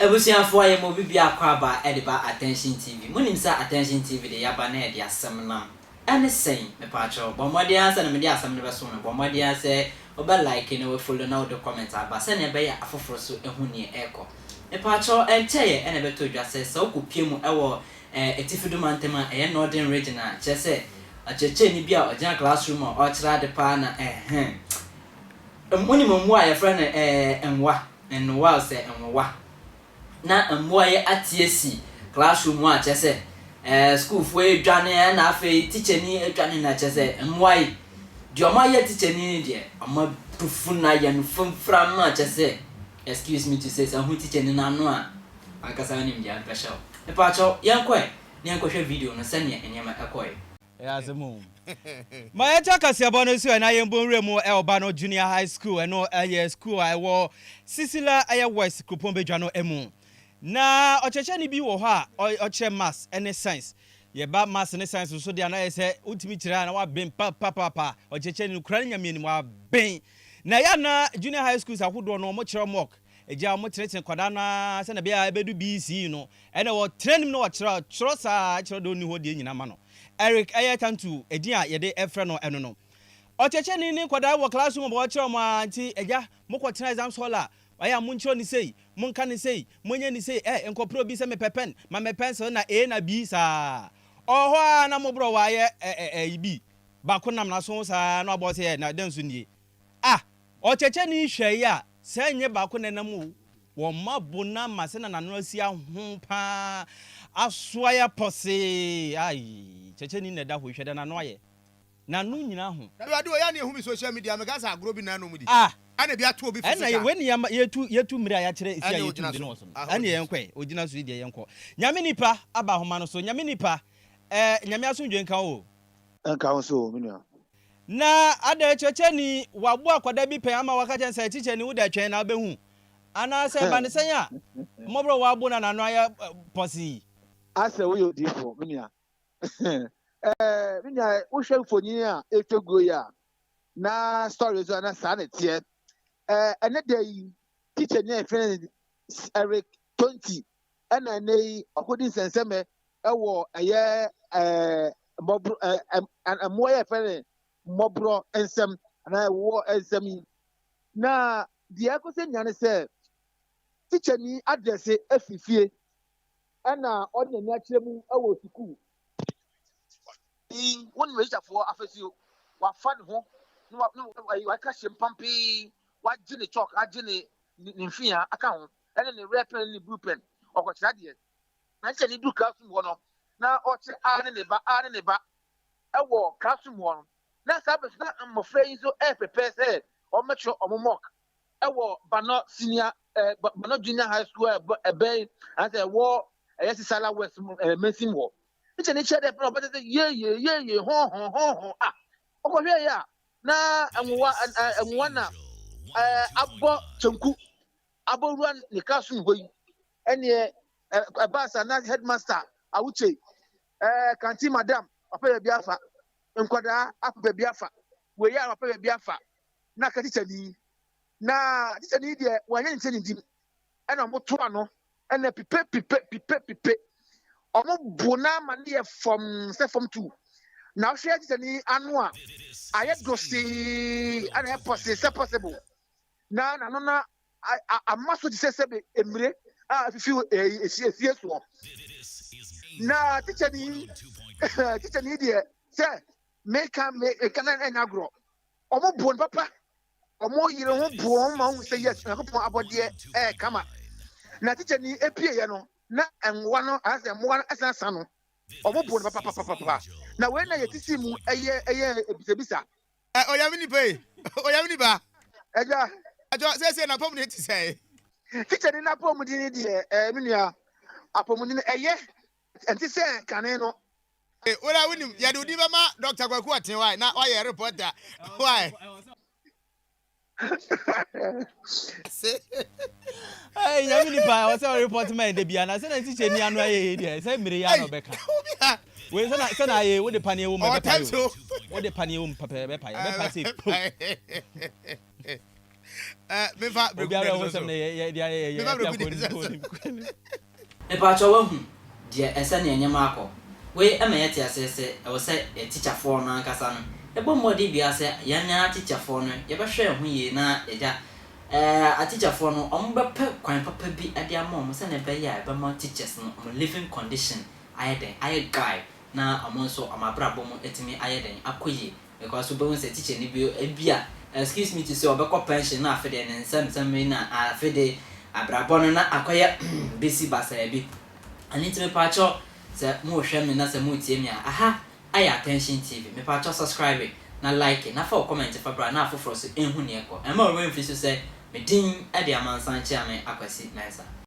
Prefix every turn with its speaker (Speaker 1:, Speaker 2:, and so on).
Speaker 1: Abusuafoɔ a yɛma obi biako aba de ba Attention TV. Monim sɛ Attention TV de yɛaba na yɛde asɛm nam. Ɛne sɛn? Mepaakyɛw, bɔ mmɔden ara sɛ na mede asɛm no bɛso no, bɔ mmɔden ara sɛ wobɛ like na woafollow na wode comment aba sɛnea ɛbɛyɛ a afoforɔ nso ahu nea ɛrekɔ. Mepaakyɛw, ɛnkyɛeɛ na ɛbɛtɔ dwa sɛ sɛ wokɔpue mu wɔ eh, Atifi do mantam a ɛyɛ Northern Region a, kyerɛ sɛ ɔkyerɛkyerɛni bi a ɔgyina classroom a ɔrekyerɛ ade paa na ɛhɛn. Monim mmoa a yɛfrɛ no eh, nwa, nnowa sɛ nwowa. Na mmoa yi ate asi classroom mu a kyerɛ sɛ eh, sukuufoɔ redwane ɛna afei tikyani redwane na kyerɛ sɛ mmoa yi, deɛ wɔayɛ tikyani no deɛ, wɔabufu no ayɛ no fimfram a kyerɛ sɛ, excuse me to say, sɛ wohu tikyani no ano a, W'ankasa wonim deɛ mepɛ hyɛ wo. Mepaakyɛw, yɛnkɔ ɛ na yɛnkɔhwɛ video no sɛdeɛ nneɛma ɛkɔeɛ.
Speaker 2: Ɛyɛ asɛm o. Ma yɛntoa kaseɛbɔ no so ɛ na yɛmbɔ nwura mu ɛ Ɔbano Junior High School, ɛno ɛyɛ school a ɛwɔ Sisila ɛyɛ West kuropɔn badwa no mu. Na ɔkyerɛkyerɛni bi wɔ hɔ a ɔkyerɛ Maths ne Science. Yɛba Maths ne Science nso deɛ a na ayɛ sɛ wotumi kyerɛ a na waben papaapa. Ɔkyerɛkyerɛni no kura ne Nyame anim, waben. Na ɛyɛ a na Junior High Schools ahodoɔ no wɔkyerɛ mock Agya a wɔkyerɛkyerɛ nkwadaa no ara sɛnea ɛbɛyɛ a ɛbɛdu BC no, ɛna wɔtena anim na wɔkyerɛ twerɛ saa kyerɛ deɛ ɔnni hɔ deɛ nyina ma no. Eric ɛyɛ Tantu edin a yɛde frɛ no ɛno no. Ɔkyerɛkyerɛni ne nkwadaa wɔ classroom ma wɔkyerɛ wɔn ara nti agya mokɔtena exams hall a ɛyɛ a monkyerɛw no sei, monka no sei, monyɛ no sei, ɛ nkɔpere obi sɛ mepɛ pen, ma me pencil na A na B saa. Ɔwɔ hɔ ara na moborɔ wɔ ayɛ ɛ ɛ B baako nam n'aso ho saa na wabɔ sɛ ɛ na dɛn nso nie. Ah! Ɔkyerɛkyerɛni hwɛe a, sɛ ɛnyɛ baako na ɛnam o, wɔn abo no ama sɛnea n'ano asi ahon paa, aso ayɛ pɔsee. Ai, kyerɛkyerɛni na ɛda hɔ yi, hwɛ deɛ n'ano ayɛ. N'ano nyinaa ho.
Speaker 3: Awurade o, yɛ a na ehu me social media, meka sɛ agorɔ bi na ɛna ɔmo di,
Speaker 2: Ah!
Speaker 3: ɛna ebi ato obi
Speaker 2: Ɛna
Speaker 3: physical.
Speaker 2: wei ne yɛma yɛtu yɛtu mmiri a yɛakyerɛ esi a
Speaker 3: Ɛne
Speaker 2: yɛtu
Speaker 3: ogyina
Speaker 2: de no
Speaker 3: so,
Speaker 2: wɔ so no.
Speaker 3: aha
Speaker 2: Ɛne
Speaker 3: ogyina
Speaker 2: yɛnkɔ
Speaker 3: so.
Speaker 2: ɛ, ogyina so yi deɛ yɛnkɔ. Nyame nipa aba ahoma no so, Nyame nipa, eh, Nyame asomdwoe nka wo o.
Speaker 4: Ɛnka wo nso o, me nua.
Speaker 2: Na adɛn, kyerɛkyerɛni, wɔaboa akwadaa bi pɛn ama waka kyerɛ no sɛ, Tikyani, wo deɛ twɛn na wobɛhu? Anaasɛ ɛba no sɛn a mmɔborɔ wɔabo no a n'ano ayɛ pɔsee yi?
Speaker 4: Asɛ woyɛ odiyifoɔ, me nua. Ɛɛ, me nua, wohwɛ mfonyin a ɛretwa guo yi a, na story nso a na saa na ɛteɛ. Ɛɛ, ɛnɛ da yi, tikyani a yɛfrɛ no Eric Tonti ɛna ɛnɛ yi ɔkɔdi nsɛnsɛmɛ ɛwɔ ɛyɛ ɛɛ mmɔborɔ ɛɛ mmoa yɛ fɛ ne mmɔborɔ nsɛm anaa ɛwoɔ nsɛm yi na deɛ ɛkɔ sɛ nya ne sɛ tikyani adrɛse afi fie ɛna ɔde n'ani akyerɛ mu ɛwɔ sukuu yi wɔn registerfoɔ afasuo wafa ne ho na wa na waka hyɛ mpampee wagye ne chalk agye ne ne mfea aka ho ɛne ne red pen ne blue pen ɔkɔkyerɛ adeɛ na sɛ ne du classroom hɔ no na ɔkyerɛ a ne ne ba a ne ne ba ɛwɔ classroom hɔ no na saa bɛ so na mmɔfra yi nso ɛɛprepare sɛ wɔmmɛtwerɛ wɔn mock ɛwɔ Banɔ senior ɛɛ Banɔ junior high school a ɛbɛn anaasɛ ɛwɔ ɛyɛ Sisala West ɛɛ Mansim hɔ ne kyɛ ne kyerɛ dɛ pɛn ɔbɛtɛ sɛ yeye yeye hɔn hɔn hɔn hɔn a ɔkɔhwɛ yɛ a na nwowa ɛɛ nwowa na ɛɛ abɔ kyenku abɔwura ne classroom hɔ yi ɛneɛ ɛbaa saa na headmaster awuche ɛɛ kanti madam wapɛ baabi afa nkwadaa apɛ baabi afa wei a wapɛ baabi afa na aka tikyani na tikyani deɛ wɔanyɛ ne sɛ ne dim ɛna wɔn to ano ɛna pipe pipe pipe pipe wɔn bo na ama ne yɛ fam sɛ fam tu na ɔhwɛ tikyani ano a ayɛ dosee ɛna ɛpɔsee sɛ possible na n'ano na ama so te sɛ sɛbe mmire a afifi efie soɔ. Na tikyani tikyani deɛ sɛ meka meka na ɛnyɛ agorɔ. Wɔn bo no papa, wɔn yere ho bo wɔn ma wɔn sɛ yes Onyankopɔn abɔdeɛ ɛyɛ kama. Na tikyani epieɛ no na nwowa no anaasɛ mmoa no ɛsan sa no. Wɔn bo no papapapapa. Na wei na yɛtisi mu ɛyɛ ɛyɛ ebisabisa.
Speaker 3: Ɛ Onyame nipa ei, Onyame nipa.
Speaker 4: Agya.
Speaker 3: Ɛtɔ seesei n'apɔmuden te sɛn?
Speaker 4: Tikyani n'apɔmuden deɛ ɛɛ me nua, apɔmuden ɛyɛ, ɛnte sɛ kane no.
Speaker 3: Wo na wonim, yɛde wo din bɛma Dɔkta Kwaku Ɔten why na wayɛ reporter why.
Speaker 2: Hey, nyame nipa ɛwɔ sɛ ɔreport ma ɛda bia na sɛ na tikya ni ano ayɛ yɛ deɛ sɛ mmere yɛ ano bɛka wei sɛ na sɛ na ayɛ wode paneɛ wɔ mu ɛbɛpa yɛ wode paneɛ wɔ mu pɛpɛ ɛbɛpa yɛ ɛbɛpa sɛ po.
Speaker 3: Eh, mefa breku
Speaker 2: Obiara
Speaker 3: deɛ
Speaker 2: ɔwɔ
Speaker 3: no so.
Speaker 2: sɛm na yɛ yɛ yɛ yɛ
Speaker 3: Mefa
Speaker 2: yɛ
Speaker 3: breku
Speaker 2: akɔ
Speaker 3: deɛ
Speaker 2: ne
Speaker 3: so.
Speaker 2: kɔ.
Speaker 1: Mepaakyɛw wahu deɛ ɛsɛ nea nneɛma akɔ. Wei ɛma yɛte aseɛ sɛ ɛwɔ sɛ yɛ tikyafoɔ no ankasa no yɛbɔ mmɔden biara sɛ yɛn ara tikyafoɔ no yɛbɛhwɛ yɛn ho yie na yɛgya ɛɛ atikyafoɔ no wɔn bɛpɛ kwan papa bi de ama wɔn sɛnea ɛbɛyɛ a ɛbɛma teachers no wɔn living condition ayɛ den, ayɛ guy, na wɔn nso wɔn abrabɔ mu atumi ayɛ den akɔ yie, because wobɛhu sɛ teacher ni bi ebia, excuse me to say, ɔbɛkɔ pension na afe deɛ ne nsɛm nsɛm yi na afe de abrabɔ no na akɔyɛ besi basaa bi. Ɛno nti mepaakyɛw, sɛ mohwɛ me na sɛ motie me a, aha ayɛ Attention TV. Mepaakyɛw, subscribe na like na fa wo comment fa bra na afoforɔ so ɛnhu neɛ kɔ. Ɛma ɔwerɛ mfiri so sɛ me din de Amansan Kyeame Akwasi Mensah.